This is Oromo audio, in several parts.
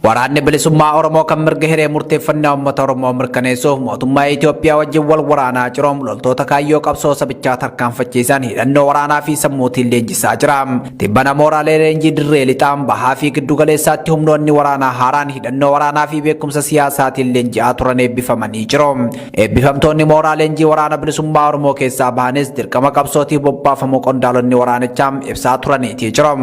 Waraanni Bilisummaa Oromoo kan mirga hiree murteeffannaa uummata Oromoo mirkaneessuuf mootummaa Itoophiyaa wajjin wal waraanaa jiru loltoota kaayyoo qabsoo sabichaa tarkaanfachiisan hidhannoo waraanaa fi sammuutiin leenjisaa jira. Tibbana mooraalee leenjii dirree lixaa, bahaa fi giddu galeessaatti humnoonni waraanaa haaraan hidhannoo waraanaa fi beekumsa siyaasaatiin leenji'aa turan eebbifamanii jiru. Eebbifamtoonni mooraa leenjii Waraana Bilisummaa Oromoo keessaa bahanis dirqama qabsootiif bobbaafamuu qondaalonni waraanichaa ibsaa turaniitii jiru.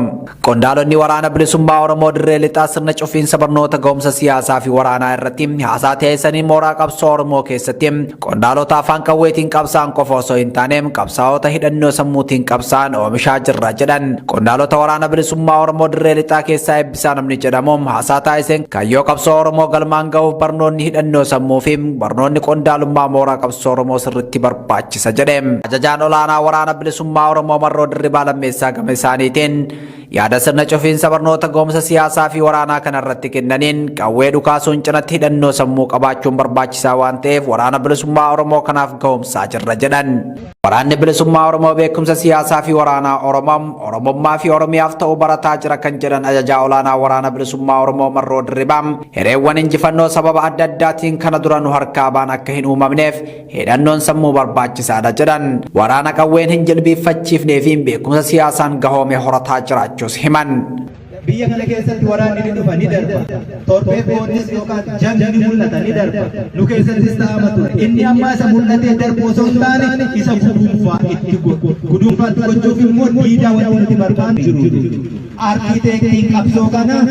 Qondaalonni Waraana Bilisummaa Oromoo dirree lixaa sirna cufiinsa barnoota ga'umsa siyaasaa fi waraanaa irratti haasaa taasisaniin mooraa qabsoo Oromoo keessatti qondaalota afaan qawweetiin qabsaa'an qofa osoo hin taane qabsaa'ota hidhannoo sammuutiin qabsaa'an oomishaa jirra jedhan. Qondaalota Waraana Bilisummaa Oromoo dirree lixaa keessaa Eebbisaa namni jedhamu haasaa taasiseen kaayyoo qabsoo Oromoo galmaan ga'uuf barnoonni hidhannoo sammuu fi barnoonni qondaalummaa mooraa qabsoo Oromoo sirriitti barbaachisa jedhe. Ajajaan olaanaa Waraana Bilisummaa Oromoo Marroo Dirribaa Lammeessaa gama isaaniitiin yaada sirna cufiinsa barnoota ga'umsa siyaasaa fi waraanaa kana irratti kennaniin qawwee dhukaasuun cinatti hidhannoo sammuu qabaachuun barbaachisaa waan ta'eef Waraana Bilisummaa Oromoo kanaaf ga'umsaa jirra jedhan. Waraanni Bilisummaa Oromoo beekumsa siyaasaa fi waraanaa Oromoo, Oromummaa fi Oromiyaaf ta'u barataa jira kan jedhan ajajaa olaanaa Waraana Bilisummaa Oromoo Marroo Dirribaa, hireewwan injifannoo sababa adda addaatiin kana dura nu harkaa ba'an akka hin uumamneef hidhannoon sammuu barbaachisaadha jedhan. Waraana qawween hin jilbiiffachiifnee fi beekumsa siyaasaan gahoome horataa jiraachuus himan. Biyya kana keessatti waraanni ni dhufa, ni darba. Torbee boonnis yookaan jagni ni mul'ata, ni darba. Nu keessattis ta'ama ture. Inni ammaa isa mul'atee darbu osoo hin taane isa guduunfaa itti godhu. Guduunfaa itti gochuuf immoo diidaa wanti nuti barbaannu jiru jechuudha. Arkiiteektiin qabsoo kanaa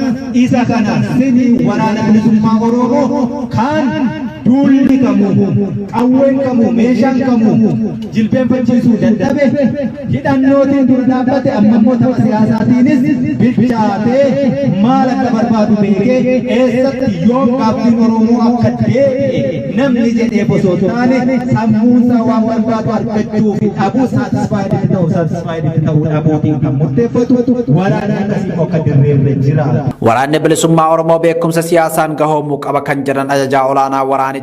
isa kana sini waraana bilisummaa Oromoo kan duulli kamuu, qawween kamuu, meeshaan kamuu jilbeenfachiisuu dadhabe Hidhannootiin dura dhaabbate amma immoo tapha siyaasaatiinis bilchaatee maal akka barbaadu beekee eessatti yoom gaaffiin Oromoo akka deebi'e namni jedheef osoo hin taane sammuunsaa waan barbaadu argachuu fi dhabuu satisfied itti ta'uu satisfied itti ta'uu dhabuutiin kan murteeffatu waraanni akkasii immoo akka dirreerra jiraatu. Waraanni Bilisummaa Oromoo beekumsa siyaasaan gahoomuu qaba kan jedhan ajajaa olaanaa waraanichaa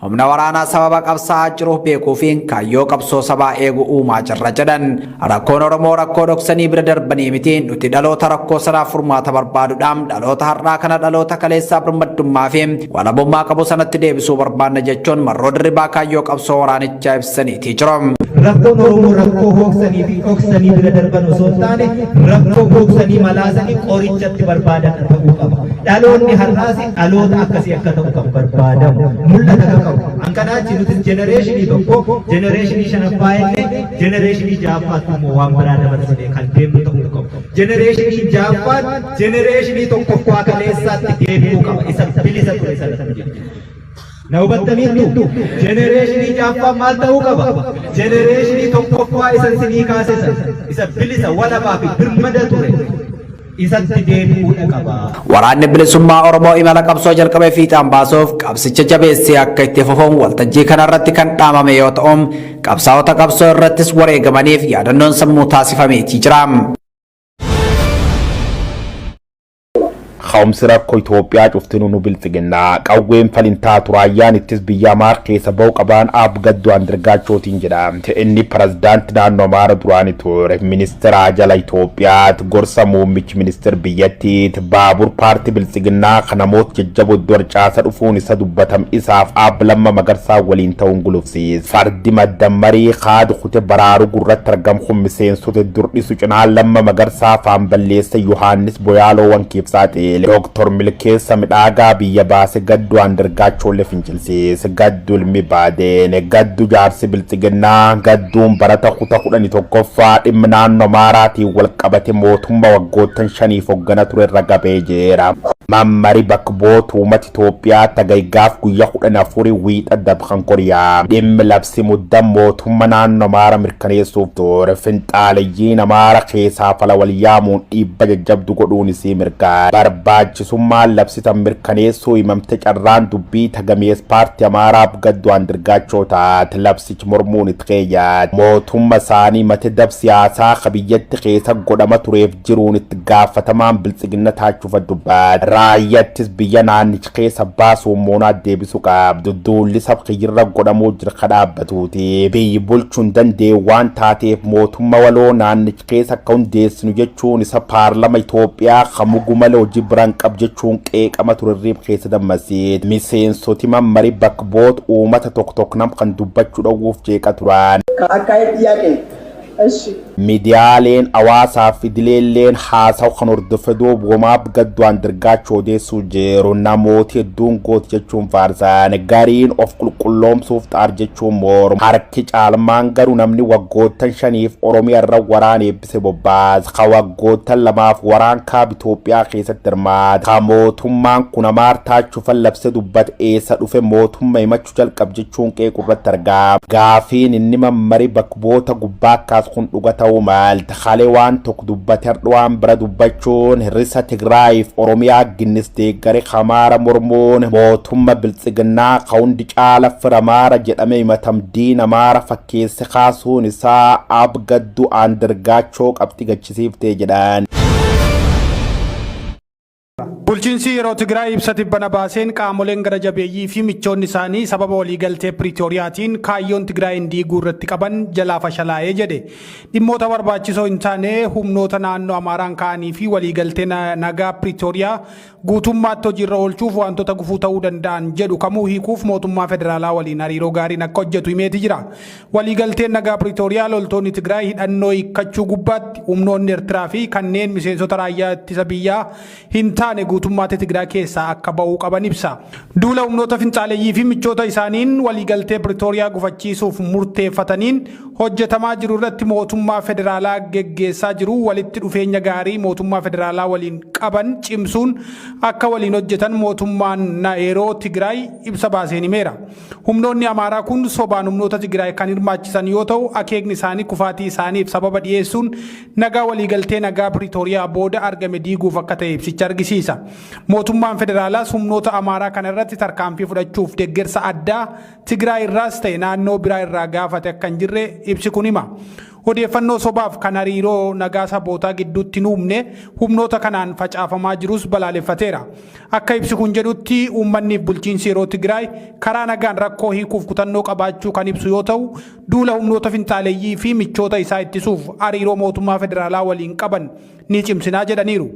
Humna waraanaa sababa qabsaa'aa jiruuf beekuu fi kaayyoo qabsoo sabaa eegu uumaa jirra jedhan. Rakkoon Oromoo rakkoo dhoksanii bira darbanii miti. Nuti dhaloota rakkoo sanaaf furmaata barbaadudha. Dhaloota har'aa kana dhaloota kaleessaa birmaddummaa fi walabummaa qabu sanatti deebisuu barbaanna jechuun Marroo Dirribaa kaayyoo qabsoo waraanichaa ibsaniitii jiru. Rakkoon Oromoo rakkoo hooksanii fi dhoksanii bira darban osoo hin taane rakkoo hooksanii malaasanii qorichatti barbaadan ta'uu qaba. Dhaloonni har'aas dhaloota akkasii akka ta'u kan barbaadamu mul'ata kan qabu. An kanaa achi nuti jenereeshinii tokko jenereeshinii shanaffaa illee jenereeshinii ja'affaatti immoo waan biraa dabarsinee kan deemnu ta'uu qabu. Jenereeshinii ja'affaan jenereeshinii tokkoffaa kaleessaatti deebi'uu qaba. Isa bilisa ture sanatti jechuudha. Na hubattaniittu? Jenereeshinii ja'affaan maal ta'uu qaba? Jenereeshinii tokkoffaa isa isinii kaase sana, isa bilisa walabaa fi birmada ture isatti deebi'uudha qaba. Waraanni Bilisummaa Oromoo imala qabsoo jalqabe fiixaan baasuuf qabsicha jabeessee akka itti fufuun waltajjii kanarratti kan dhaamame yoo ta'u, qabsaa'ota qabsoo irrattis wareegamaniif yaadannoon sammuu taasifameetii jira. Ka'umsi rakkoo Itoophiyaa cuftinuu nu biltsiginnaa. Qawween fal hin taatu raayyaan ittis biyya Amaar keessa ba'u qabaan Aab Gadduu Andargaachootiin jedha. Inni pirezidaanti naannoo Amaara duraani ture. Ministeera jala Itoophiyaat gorsa muummichi ministeer biyyattiit baabur paartii biltsiginnaa kan namoota jajjaboo iddoo harcaasa dhufuun isa dubbatam isaaf Aab Lamma Magarsaa waliin ta'uun gulufsiis. Fardi maddammarii kaadu kute baraaru gurratti argam kun miseensota durdhisu cinaa Lamma Magarsaa faan balleessa Yohaannis Boyaaloo Wankiif saaxile. Dooktor Milkeessa Midhaagaa biyya baase Gaddu Andargaachoolle fincilsiise. Gaddu ilmi Baadeen. Gaddu jaarsi Biltsiginnaa. Gadduun barata kuta 11ffaa dhimma naannoo Amaaraatiin walqabate mootumma waggoottan shaniif hoggana ture irra gabee jira. Mammari bakk bu'oota uummata Itoophiyaa tagay gaaf guyya 14 wiixa dabkan Koriyaa dhimmi labsi muddam mootumma naanno Amaara mirkaneessuuf ture finxaaleyyiin Amaara keesaa fala wal yaamuun dhiibba jajjabdu godhuun isii mirga. Barbaachisummaan labsi tan mirkaneessuu himamte carraan dubbii tagamees paarti Amaaraa Gaddu Andirgaachoo taat labsich mormuun it keeyyat mootumma isaanii mate dab siyaasaa ka biyyatti keesa godhama tureef jiruun itti gaafatamaan biltsiginna taachufa dubbat. Raayyaa ittis biyya naannich keessa baasuun moonaa deebisu qabdu. Duulli sab kiyyirra godhamuu jir ka dhaabbatuuti. Biyyi bulchu hin dandeenye waan taateef mootumma waloo naannich keessa akka hundeessinu jechuun isa paarlama Itoophiyaa ka mugu male hojii bira nurraan qab jechuun qeeqama ture hirriib keessa dammasiit. Miseensoti mammari bakka boot uumata tokko tokko nam kan dubbachuu dhowwuuf jeeqa turan. አካሄድ ጥያቄ እሺ Miidiyaaleen hawaasaa fi idileelleen haasawu kan hordofe duuba womaaf Gadduu Andargaachoo odeessuu jiru. Namooti hedduun gooti jechuun faarsan, gariin of qulqulloomsuuf xaar jechuun mormu. Harki caalmaan garuu namni waggoottan 5f Oromiyaa irra waraan eebbise bobbaas ka waggoottan 2f waraan kaaba Itoophiyaa keessatti hirmaate, ka mootummaan kun amaartaachuu fallabse dubbate, eessa dhufe mootummaa himachuu jalqab jechuun qeequ irratti argama. Gaafiin inni mammari bakka bu'oota gubbaa akkaas kun dhuga ta'uu maalti? Halee waan tokko dubbate har'a waan bira dubbachuun, hir'isa Tigraayiif Oromiyaa ginnis deeggare Amaara mormuun, mootummaa biltsiginnaa ka hundi caala fira Amaara jedhame himatam diin Amaara fakkeesse kaasuun isaa Ab Gadduu Andargaachoo qabxii gachisiiftee jedhan. Bulchiinsi yeroo Tigraay ibsa tibbana baaseen qaamoleen gara jabeeyyii fi michoonni isaanii sababa waliigaltee Piriitooriyaatiin kaayyoon Tigraayin diiguu irratti qaban jalaa fashalaa'ee jedhe. Dhimmoota barbaachisoo hin taane humnoota naannoo Amaaraan ka'anii fi waliigaltee nagaa Piriitooriyaa guutummaatti hojiirra oolchuuf wantoota gufuu ta'uu danda'an jedhu kamuu hiikuuf mootummaa federaalaa waliin hariiroo gaariin akka hojjetu himeeti jira. Waliigalteen nagaa Piriitooriyaa loltoonni Tigraay hidhannoo hiikkachuu gubbaatti humnoonni Eertiraa fi kanneen miseensota raayyaa ittisa biyyaa hin taane guutummaatti Tigraay keessaa akka ba'uu qaban ibsa. Duula humnoota finxaaleyyii fi michoota isaaniin waliigaltee Piriitooriyaa gufachiisuuf murteeffataniin hojjetamaa jiru irratti mootummaa federaalaa geggeessaa jiru walitti dhufeenya gaarii mootummaa federaalaa waliin qaban cimsuun akka waliin hojjetan mootummaan yeroo Tigraay ibsa baaseen himeera. Humnoonni Amaaraa kun sobaan humnoota Tigraay kan hirmaachisan yoo ta'u, akeekni isaanii kufaatii isaaniif sababa dhiyeessuun nagaa waliigaltee nagaa Piriitooriyaa booda argame diiguuf akka ta'e ibsicha argisiisa. Mootummaan federaalaas humnoota Amaaraa kana irratti tarkaanfii fudhachuuf deeggarsa addaa Tigraay irraas ta'e naannoo biraa irraa gaafate akka hin jirre ibsi kun hima. Odeeffannoo sobaaf kan hariiroo nagaa sabootaa gidduutti hin uumne humnoota kanaan facaafamaa jirus balaaleffateera. Akka ibsi kun jedhutti, uummanniif bulchiinsi yeroo Tigraay karaa nagaan rakkoo hiikuuf kutannoo qabaachuu kan ibsu yoo ta'u, duula humnoota finxaaleyyii fi michoota isaa ittisuuf hariiroo mootummaa federaalaa waliin qaban ni cimsinaa jedhaniiru.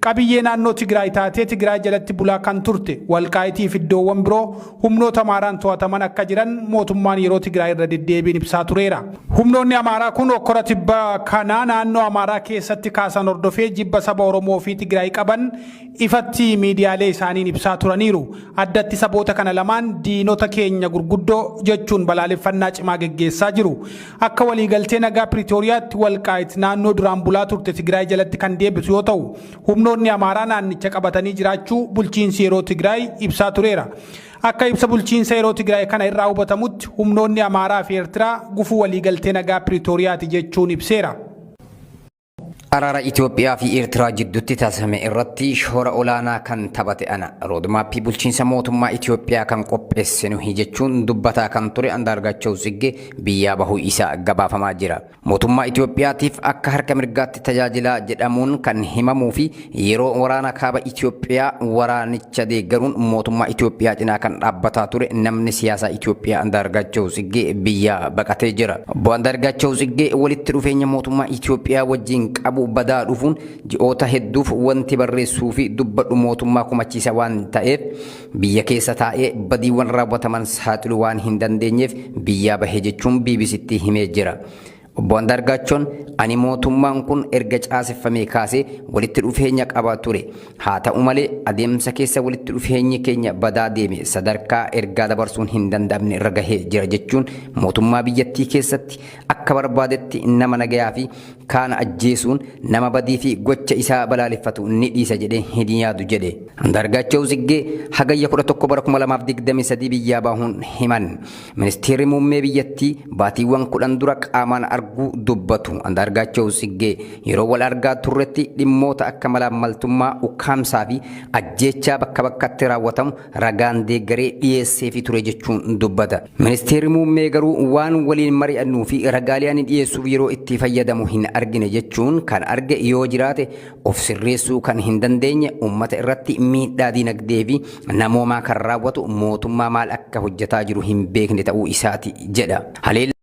Qabiyyee naannoo Tigraay taatee Tigraay jalatti bulaa kan turte Walqaayitii fi iddoowwan biroo humnoota Amaaraan to'ataman akka jiran mootummaan yeroo Tigraay irra deddeebiin ibsaa tureera. Humnoonni Amaaraa kun okkora tibba kanaa naannoo Amaaraa keessatti kaasan hordofee jibba saba Oromoo fi Tigraay qaban ifatti miidiyaalee isaaniin ibsaa turaniiru. Addatti saboota kana lamaan diinota keenya gurguddoo jechuun balaaleffannaa cimaa geggeessaa jiru. Akka waliigaltee nagaa Piriitooriyaatti Walqaayit naannoo duraan bulaa turte Tigraay jalatti kan deebisu yoo ta'u, humnoonni Amaaraa naannicha qabatanii jiraachuu bulchiinsi yeroo Tigraay ibsaa tureera. Akka ibsa bulchiinsa yeroo Tigraay kana irraa hubatamutti, humnoonni Amaaraa fi Eertiraa gufuu waliigaltee nagaa Piriitooriyaati jechuun ibseera. Araara Itoophiyaa fi Eertiraa jidduutti taasifame irratti shoora olaanaa kan taphate ana. Roadmapii bulchiinsa mootummaa Itoophiyaa kan qopheesse nuhi jechuun dubbataa kan ture Andaargaachoo Tsiggee biyyaa bahuu isaa gabaafamaa jira. Mootummaa Itoophiyaatiif akka harka mirgaatti tajaajilaa jedhamuun kan himamuu fi yeroo waraana kaaba Itoophiyaa waraanicha deeggaruun mootummaa Itoophiyaa cinaa kan dhaabbataa ture namni siyaasaa Itoophiyaa Andaargaachoo Tsiggee biyyaa baqatee jira. Obbo Andaargaachoo Tsiggee walitti dhufeenya mootummaa Itoophiyaa wajjin qabu badaa dhufuun ji'oota hedduuf wanti barreessuu fi dubbadhu mootummaa kumachiisa waan ta'eef biyya keessa taa'ee badiiwwan raawwataman saaxiluu waan hin dandeenyeef biyyaa bahee jechuun BBCtti himee jira. Obbo Andaargaachoon, "Ani mootummaan kun erga caaseffamee kaasee walitti dhufeenya qaba ture. Haa ta'u malee, adeemsa keessa walitti dhufeenyi keenya badaa deeme, sadarkaa ergaa dabarsuun hin danda'amne irra gahee jira" jechuun mootummaa biyyattii keessatti akka barbaadetti nama nagayaa fi kaan ajjeesuun nama badii fi gocha isaa balaaleffatu ni dhiisa jedhee hin yaadu jedhe. Andaargaachoo Tsiggee Hagayya 11 bara 2023 biyyaa bahuun himan. Ministeerri muummee biyyattii baatiiwwan 10 dura qaamaan arguu dubbatu. Andaargaachoo Tsiggee yeroo wal argaa turretti dhimmoota akka malaammaltummaa, ukkaamsaa fi ajjeechaa bakka bakkatti raawwatamu ragaan deeggaree dhiyeesseefii ture jechuun dubbata. Ministeerri muummee garuu waan waliin mari'annuu fi ragaalee ani dhiyeessuuf yeroo itti fayyadamu hin argine jechuun, kan arge yoo jiraate of sirreessuu kan hin dandeenye, uummata irratti miidhaa dinagdee fi namoomaa kan raawwatu mootummaa maal akka hojjetaa jiru hin beekne ta'uu isaati jedha. Haleellaa